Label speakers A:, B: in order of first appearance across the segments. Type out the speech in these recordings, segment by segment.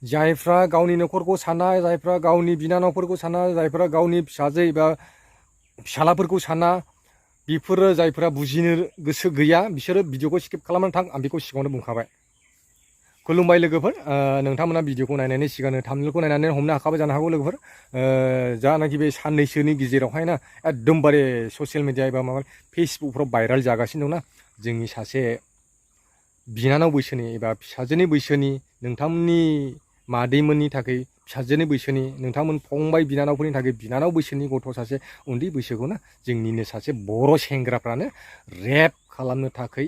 A: जायफ्रा गावनि न'खरखौ साना, जायफ्रा गावनि बिनानावफोरखौ साना, जायफ्रा गावनि फिसाजो एबा फिसालाफोरखौ साना, बेफोरो जायफ्रा बुजिनो गोसो गैया बिसोरो भिडिअखौ स्किप खालामनानै थां। आं बेखौ सिगाङावनो बुंखाबाय। खुलुमबाय लोगोफोर, नोंथांमोना भिडिअखौ नायनायनि सिगांनो थाम्बनेलखौ नायनानै हमनो हाखाबाय जानो हागौ लोगोफोर। जानाखि बे साननैसोनि गेजेरावहाय ना एकदमबारे ससियेल मिडिया एबा माबा फेसबुकफ्राव भाइराल जागासिनो दंना जोंनि सासे बिनानाव बैसोनि एबा फिसाजोनि बैसोनि, नोंथांमोननि मादैमोननि थाखाय फिसाजोनि बैसोनि, नोंथांमोन फंबाय बिनानावफोरनि थाखाय बिनानाव बैसोनि गथ' सासे उन्दै बैसोखौ ना जोंनिनो सासे बर' सेंग्राफ्रानो रेप खालामनो थाखाय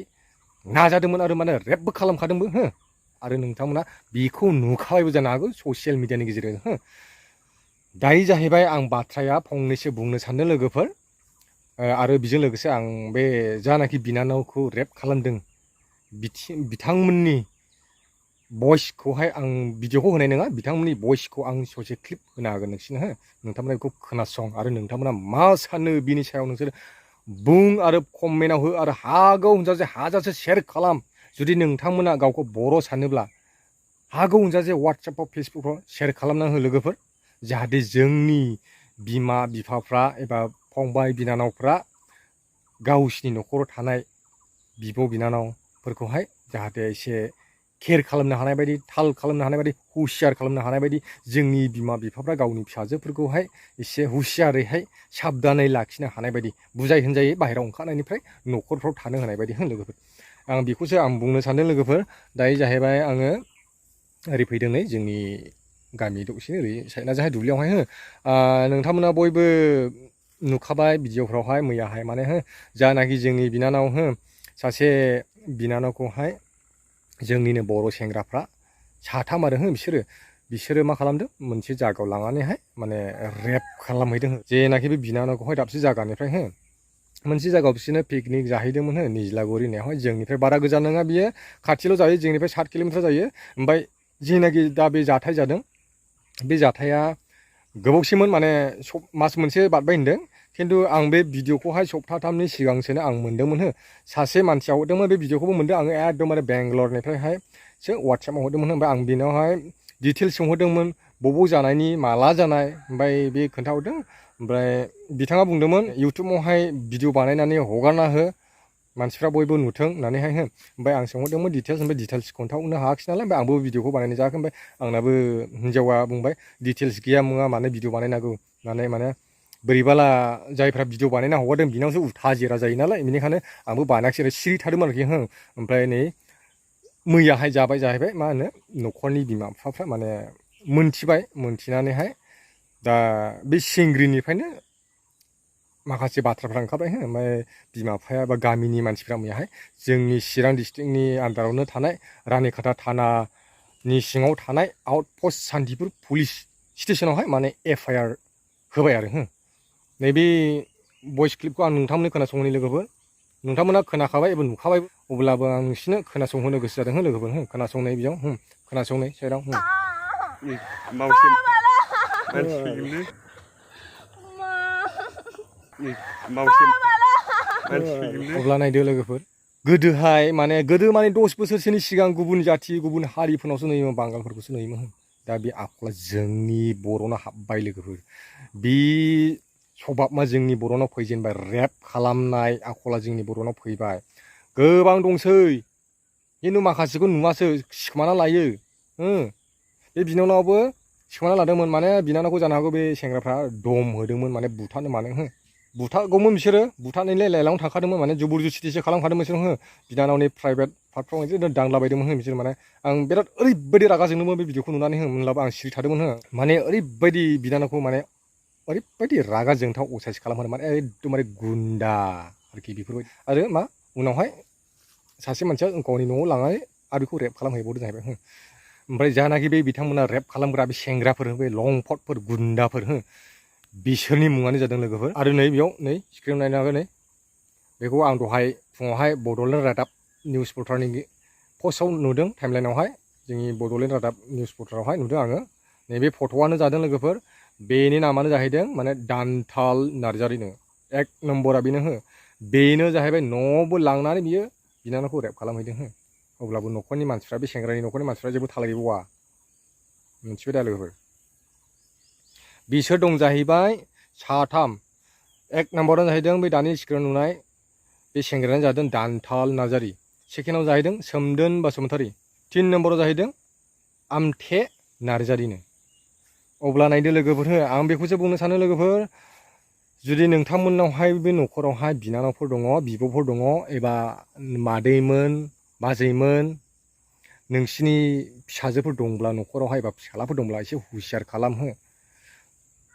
A: नाजादोंमोन आरो माने रेपबो खालामखादोंबो हो। आरो नोंथांमोना बेखौ नुखाबायबो जानो हागौ ससियेल मिडियानि गेजेरजों हो। दायो जाहैबाय आं बाथ्राया फंनैसो बुंनो सानदों लोगोफोर, आरो बेजों लोगोसे आं बे जानाखि बिनानावखौ रेप खालामदों बिथांमोननि भइसखौहाय आं भिडिअखौ होनाय नङा, बिथांमोननि भइसखौ आं ससे क्लिप होनो हागोन नोंसिनो हो। नोंथांमोना बेखौ खोनासं आरो नोंथांमोना मा सानो बिनि सायाव नोंसोर बुं आरो कमेन्टआव हो आरो हागौ हाजासे शेयार खालाम। जुदि नोंथांमोना गावखौ बर' सानोब्ला हागौ वाट्सएपआव फेसबुकफ्राव शेयार खालामना हो लोगोफोर, जाहाथे जोंनि बिमा बिफाफ्रा एबा फंबाय बिनानावफ्रा गावसिनि न'खराव थानाय बिब' बिनानावफोरखौहाय जाहाथे एसे केयार खालामनो हानाय बायदि, थाल खालामनो हानाय बायदि, हुसियार खालामनो हानाय बायदि जोंनि बिमा बिफाफ्रा गावनि फिसाजोफोरखौहाय एसे हुसियारैहाय साबधानै लाखिनो हानाय बायदि, बुजाय होनजायै बाहेरायाव ओंखारनायनिफ्राय न'खरफ्राव थानो होनाय बायदि हो लोगोफोर। आं बेखौसो आं बुंनो सानदों लोगोफोर। दायो जाहैबाय आङो ओरै फैदों नै जोंनि गामि दसेनो ओरै साइडना जाहाय दुब्लियावहाय हो। नोंथांमोना बयबो नुखाबाय भिडिअफ्रावहाय मैयाहाय माने हो, जानाखि जोंनि बिनानाव हो सासे बिनानावखौहाय जोंनिनो बर' सेंग्राफ्रा साथाम आरो हो बिसोरो मा खालामदों, मोनसे जायगायाव लांनानैहाय माने रेप खालामहैदों। जेनाखि बे बिनानावखौहाय दाबसे जायगानिफ्राय हो मोनसे जायगायाव बिसोरनो पिकनिक जाहैदोंमोन हो, निज्लागुरि होननायावहाय। जोंनिफ्राय बारा गोजान नङा बियो, खाथिल' जायो, जोंनिफ्राय 7 किल'मिटार जायो। ओमफ्राय जेनाखि दा बे जाथाय जादों, बे जाथाया गोबावसैमोन माने मास मोनसे बारबाय होनदों। खिन्थु आं बे भिडिअखौहाय सप्ताथामनि सिगांसोनो आं मोनदोंमोन हो। सासे मानसिया हरदोंमोन, बे भिडिअखौबो मोनदों आङो एकदमबारे बेंगलरनिफ्रायहायसो वाट्सएपआव हरदोंमोन। ओमफ्राय आं बेनावहाय डिटेल्स सोंहरदोंमोन, बबाव जानायनि, माला जानाय, ओमफ्राय बे खोन्थाहरदों। ओमफ्राय बिथाङा बुंदोंमोन इउटुबावहाय भिडिअ बानायनानै हगारना हो, मानसिफ्रा बयबो नुथों होननानैहाय हो। ओमफ्राय आं सोंहरदोंमोन डिटेल्स, ओमफ्राय डिटेल्स खोन्थाहरनो हायाखिसै नालाय, ओमफ्राय आंबो भिडिअखौ बानायनाय जायाखै। ओमफ्राय आंनाबो हिन्जावा बुंबाय डिटेल्स गैया मुङा, मानो भिडिअ बानायनांगौ होननानै। माने बोरैबाला जायफ्रा भिडिअ बानायना हगारदों बिनावसो हाजिरा जायो नालाय, बेनिखायनो आंबो बानायाखिसै आरो सिरि थादोंमोन आरोखि हो। ओमफ्राय नै मैयाहाय जाबाय जाहैबाय मा होनो, न'खरनि बिमा बिफाफ्रा माने मोनथिनानैहाय दा बे सिंग्रिनिफ्रायनो माखासे बाथ्राफ्रा ओंखारबाय हो। ओमफ्राय बिमा बिफाया बा गामिनि मानसिफ्रा मैयाहाय जोंनि चिरां डिस्ट्रिक्टनि आन्दारावनो थानाय रानिखाथा थानानि सिङाव थानाय आउटपस्ट सान्तिपुर पुलिस स्टेसनावहाय माने FIR होबाय आरो हो। नैबे भइस क्लिपखौ आं नोंथांमोननो खोनासंहोनो लोगोफोर, नोंथांमोना खोनाखाबाय एबा नुखाबायबो, अब्लाबो आं नोंसिनो खोनासंहोनो गोसो जादों हो लोगोफोर हो। खोनासंनाय बेयाव खोनासंनाय साइडआव
B: मावसे मानसि फैदोंलै, मावसे मानसि फैदोंलै।
A: अब्ला नायदो लोगोफोर, गोदो माने 10 बोसोरसोनि सिगां गुबुन जाथि गुबुन हारिफोरनावसो नुयोमोन, बांगालफोरखौसो नुयोमोन। दा बे आखला जोंनि बर'नाव हाबबाय लोगोफोर। बे सभाबा जोंनि बर'नाव फैजेनबाय, रेप खालामनाय आखला जोंनि बर'नाव फैबाय। गोबां दंसै, खिन्थु माखासेखौ नुवासो, सिखोमाना लायो हो। बे बिनानावाबो सिखोमाना लादोंमोन, माने बिनानावखौ जानो हागौ बे सेंग्राफ्रा दम होदोंमोन, माने बुथारनो मानो हो। बुथारगौमोन बिसोरो, बुथारनायलाय लायलावनो थांखादोंमोन, माने जुबुर जुस्थिसो खालामखादोंमोन बिसोर हो। बिनानावनि प्राइभेट पार्टफ्राव बिदिनो दांलाबायदोंमोन हो बिसोर। माने आं बिराद ओरैबायदि रागा जोंदोंमोन बे भिडिअखौ नुनानै हो, होनब्लाबो आं सिरि थादोंमोन हो। माने ओरैबायदि बिनानावखौ माने ओरैबायदि रागा जोंथाव असाइस खालामहोदों, माने एकदमबारे गुन्दा आरोखि बेफोरबायदि। आरो मा उनावहाय सासे मानसिया गावनि न'आव लांनानै आरो बेखौ रेप खालामहैबावदों जाहैबाय हो। ओमफ्राय जानाखि बे बिथांमोना रेप खालामग्रा बे सेंग्राफोर, बे लंफटफोर गुन्दाफोर हो, बिसोरनि मुङानो जादों लोगोफोर। आरो नै बेयाव नै स्क्रिन नायनो हागोन, नै बेखौ आं दहाय फुङावहाय बड'लेण्ड रादाब निउस पर्टालनि पस्टआव नुदों, टाइमलाइनावहाय जोंनि बड'लेण्ड रादाब निउस पर्टालावहाय नुदों आङो। नैबे फट'आनो जादों लोगोफोर, बेनि नामानो जाहैदों माने दान्थाल नार्जारिनो, 1 नम्बरा बेनो हो। बेनो जाहैबाय न'आवबो लांनानै बियो बिनानावखौ रेप खालामहैदों हो। अब्लाबो न'खरनि मानसिफ्रा, बे सेंग्रानि न'खरनि मानसिफ्रा जेबो थाल गैबावा। मिथिबाय दा लोगोफोर बिसोर दं जाहैबाय साथाम एक नम्बरानो जाहैदों बे दानि स्क्रिनाव नुनाय बे सेंग्रायानो जादों दानथाल नार्जारि सेकेन्डआव जाहैदों सोमदोन बसुमतारि 3 नम्बराव जाहैदों आमथे नार्जारिनो अब्ला नायदो लोगोफोर आं बेखौसो बुंनो सानो लोगोफोर जुदि नोंथांमोननावहाय बे न'खरावहाय बिनानावफोर दङ बिब'फोर दङ एबा मादैमोन बाजैमोन नोंसिनि फिसाजोफोर दंब्ला न'खरावहाय एबा फिसालाफोर दंब्ला एसे हुसियार खालामहो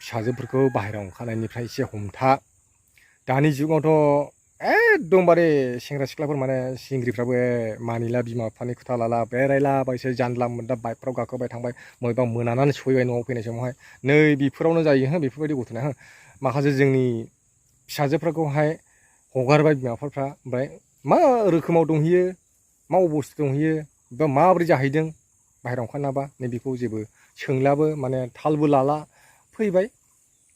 A: फिसाजोफोरखौ बाहेरायाव ओंखारनायनिफ्राय एसे हमथा दानि जुगावथ' एकदमबारे सेंग्रा सिख्लाफोर माने सिंग्रिफ्राबो मानिला बिमा बिफानि खोथा लाला बेरायला बायसो जानला मोनला बाइकफ्राव गाखोबाय थांबाय बबेबा मोनानानै सहैबाय न'आव फैनाय समावहाय नै बेफोरावनो जायो बेफोरबायदि गथ'ना माखासे जोंनि फिसाजोफोरखौहाय हगारबाय बिमा बिफाफ्रा ओमफ्राय मा रोखोमाव दंहैयो मा अबस्थायाव दंहैयो बा माबोरै जाहैदों बाहेरायाव ओंखारनाबा नैबेखौ जेबो सोंलाबो माने थालबो लाला फैबाय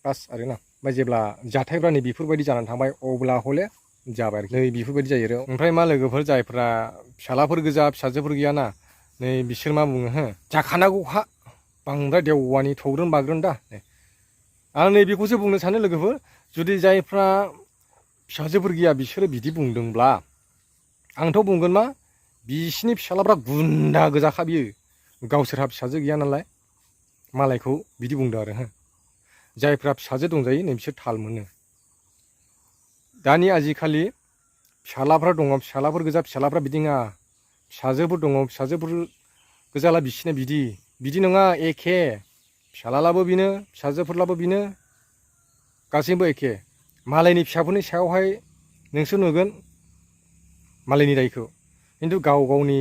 A: बास आरोना ओमफ्राय जेब्ला जाथायफ्रा नै बेफोरबायदि जानानै थांबाय अब्ला हले जाबाय आरोखि नै बेफोरबायदि जायो आरो ओमफ्राय मा लोगोफोर जायफ्रा फिसालाफोर गोजा फिसाजोफोर गैयाना नै बिसोर मा बुङो जाखानांगौखा बांद्राय देवानि थौग्रोन बाग्रोन दा आं नैबेखौसो बुंनो सानो लोगोफोर जुदि जायफ्रा फिसाजोफोर गैया बिसोरो बिदि बुंदोंब्ला आंथ' बुंगोन मा बिसिनि फिसालाफ्रा गुन्दा गोजाखा बियो गावसोरहा फिसाजो गैया नालाय मालायखौ बिदि बुंदों आरो जायफ्रा फिसाजो दंजायो नै बिसोर थाल मोनो दानि आजिखालि फिसालाफ्रा दङ फिसालाफोर गोजा फिसालाफ्रा बिदि नङा फिसाजोफोर दङ फिसाजोफोर गोजाला बिसिना बिदि नङा एखे फिसालालाबो बिनो फिसाजोफोरलाबो बिनो गासैबो एखे मालायनि फिसाफोरनि सायावहाय नोंसोर नुगोन मालायनि दायखौ खिन्थु गाव गावनि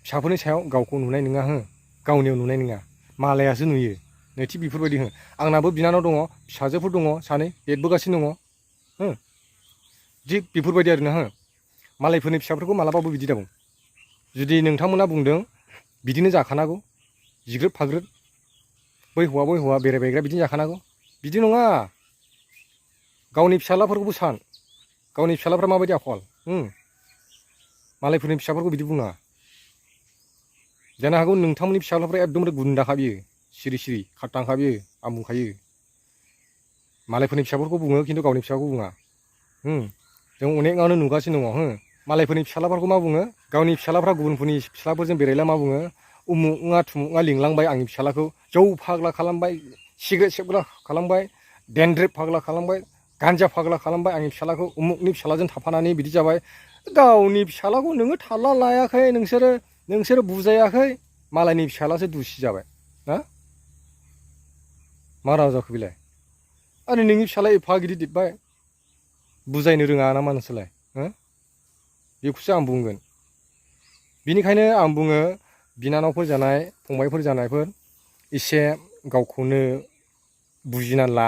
A: फिसाफोरनि सायाव गावखौ नुनाय नङा गावनियाव नुनाय नङा मालायासो नुयो नै थिग बेफोरबायदि आंनाबो बिनानाव दङ फिसाजोफोर दङ सानै देरबोगासिनो दङ थिग बेफोरबायदि आरोना मालायफोरनि फिसाफोरखौ मालाबाबो बिदि दाबुं जुदि नोंथांमोना बुंदों बिदिनो जाखानांगौ जिग्रोब फाग्रोब बै हौवा बेरायबायग्रा बिदिनो जाखानांगौ बिदि नङा गावनि फिसालाफोरखौबो सान गावनि फिसालाफ्रा माबायदि आखल मालायफोरनि फिसाफोरखौ बिदि बुङा जानो हागौ नोंथांमोननि फिसालाफ्रा एकदमबारे गुन्दाखा बियो सिरि सिरि खारथांखा बियो आं बुंखायो मालायफोरनि फिसाफोरखौ बुङो खिन्थु गावनि फिसाखौ बुङा जों अनेकआवनो नुगासिनो दङ मालायफोरनि फिसालाफोरखौ मा बुङो गावनि फिसालाफ्रा गुबुनफोरनि फिसालाफोरजों बेरायला मा बुङो उमुगा थुमुगा लिंलांबाय आंनि फिसालाखौ जौ फाग्ला खालामबाय सिगारेट सोबग्रा खालामबाय डेन्ड्रेप फाग्ला खालामबाय गान्जा फाग्ला खालामबाय आंनि फिसालाखौ उमुगनि फिसालाजों थाफानानै बिदि जाबाय गावनि फिसालाखौ नोङो थाल्ला लायाखै नोंसोरो बुजायाखै मालायनि फिसालासो दुसि जाबाय ना मा राव जाखो बेलाय आरो नोंनि फिसाला एफा गिदिर देरबाय बुजायनो रोङा नामा नोंसोरलाय बेखौसो आं बुंगोन बिनिखायनो आं बुङो बिनानावफोर जानाय फंबायफोर जानायफोर एसे गावखौनो बुजिना ला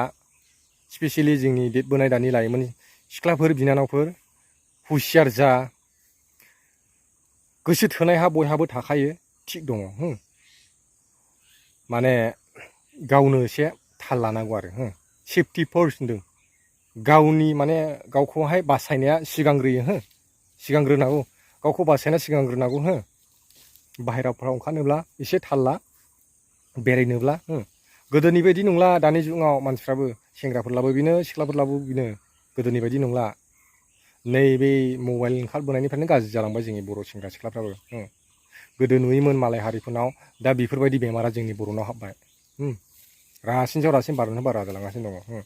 A: स्पेसियेलि जोंनि देरबोनाय दानि लाइमोन सिख्लाफोर बिनानावफोर हुसियार जा गोसो थोनायहा बयहाबो थाखायो थिग दङ माने गावनो एसे थाल लानांगौ आरो सेफटि फार्स्ट होनदों गावनि माने गावखौहाय बासायनाया सिगांग्रोनांगौ गावखौ बासायना सिगांग्रोनांगौ बाहेराफ्राव ओंखारनोब्ला एसे थाल ला बेरायनोब्ला गोदोनि बायदि नंला दानि जुगाव मानसिफ्राबो सेंग्राफोरलाबो बिनो सिख्लाफोरलाबो बिनो गोदोनि बायदि नंला नैबे मबाइल ओंखारबोनायनिफ्रायनो गाज्रि जालांबाय जोंनि बर' सेंग्रा सिख्लाफ्राबो गोदो नुयोमोन मालाय हारिफोरनाव दा बेफोरबायदि बेमारा जोंनि बर'नाव हाबबाय रासिन सायाव रासिन बारानिफ्राय बारा जालांगासिनो दङ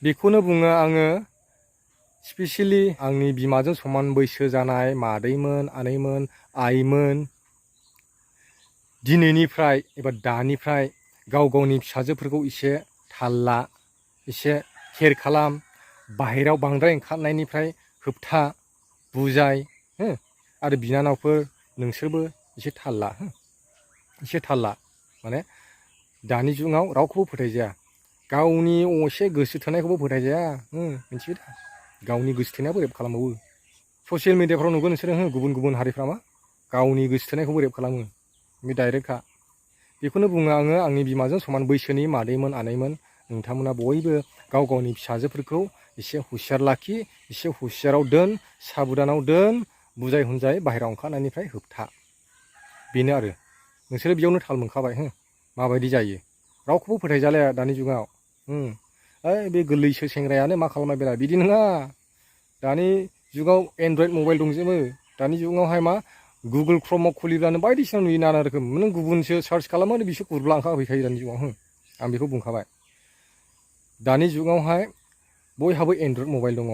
A: बेखौनो बुङो आङो स्पेसियेलि आंनि बिमाजों समान बैसो जानाय मादैमोन आनैमोन आइमोन दिनैनिफ्राय एबा दानिफ्राय गाव गावनि फिसाजोफोरखौ एसे थाल ला एसे केयार खालाम बाहेरायाव बांद्राय ओंखारनायनिफ्राय होबथा बुजाय आरो बिनानावफोर नोंसोरबो एसे थाल ला माने दानि जुगाव रावखौबो फोथायजाया गावनि असे गोसो थोनायखौबो फोथायजाया मिथिबाय दा गावनि गोसो थोनायाबो रेप खालामबावो ससियेल मिडियाफ्राव नुगोन नोंसोरो गुबुन गुबुन हारिफ्रा मा गावनि गोसो थोनायखौबो रेप खालामो बे डाइरेक्टखा बेखौनो बुङो आङो आंनि बिमाजों समान बैसोनि मादैमोन आनैमोन नोंथांमोना बयबो गाव गावनि फिसाजोफोरखौ एसे हुसियार लाखि एसे हुसियाराव दोन साबधानाव दोन बुजाय हुंजाय बाहेरायाव ओंखारनायनिफ्राय होबथा बेनो आरो नोंसोरो बेयावनो थाल मोनखाबाय माबायदि जायो रावखौबो फोथायजालाया दानि जुगाव ओइ बे गोरलैसो सेंग्रायानो मा खालामबाय बेला बिदि नङा दानि जुगाव एन्ड्रइड मबाइल दंजोबो दानि जुगावहाय मा गुगोल क्रमाव खुलिब्लानो बायदिसिना नुयो नाना रोखोम नों गुबुनसो सार्च खालामो बिसोर गुरब्ला ओंखारफैखायो दानि जुगाव आं बेखौ बुंखाबाय दानि जुगावहाय बयहाबो एन्ड्रइड मबाइल दङ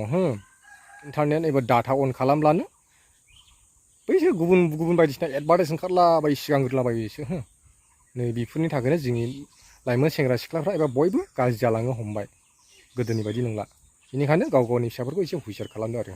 A: इन्टारनेट एबा डाटा अन खालामब्लानो बैसोर गुबुन गुबुन बायदिसिना एडभार्टाइज ओंखारलाबायो सिगांग्रोलाबायोसो नै बेफोरनि थाखायनो जोंनि लाइमोन सेंग्रा सिख्लाफ्रा एबा बयबो गाज्रि जालांनो हमबाय गोदोनि बायदि नंला बेनिखायनो गाव गावनि फिसाफोरखौ एसे हुसियार खालामदो आरो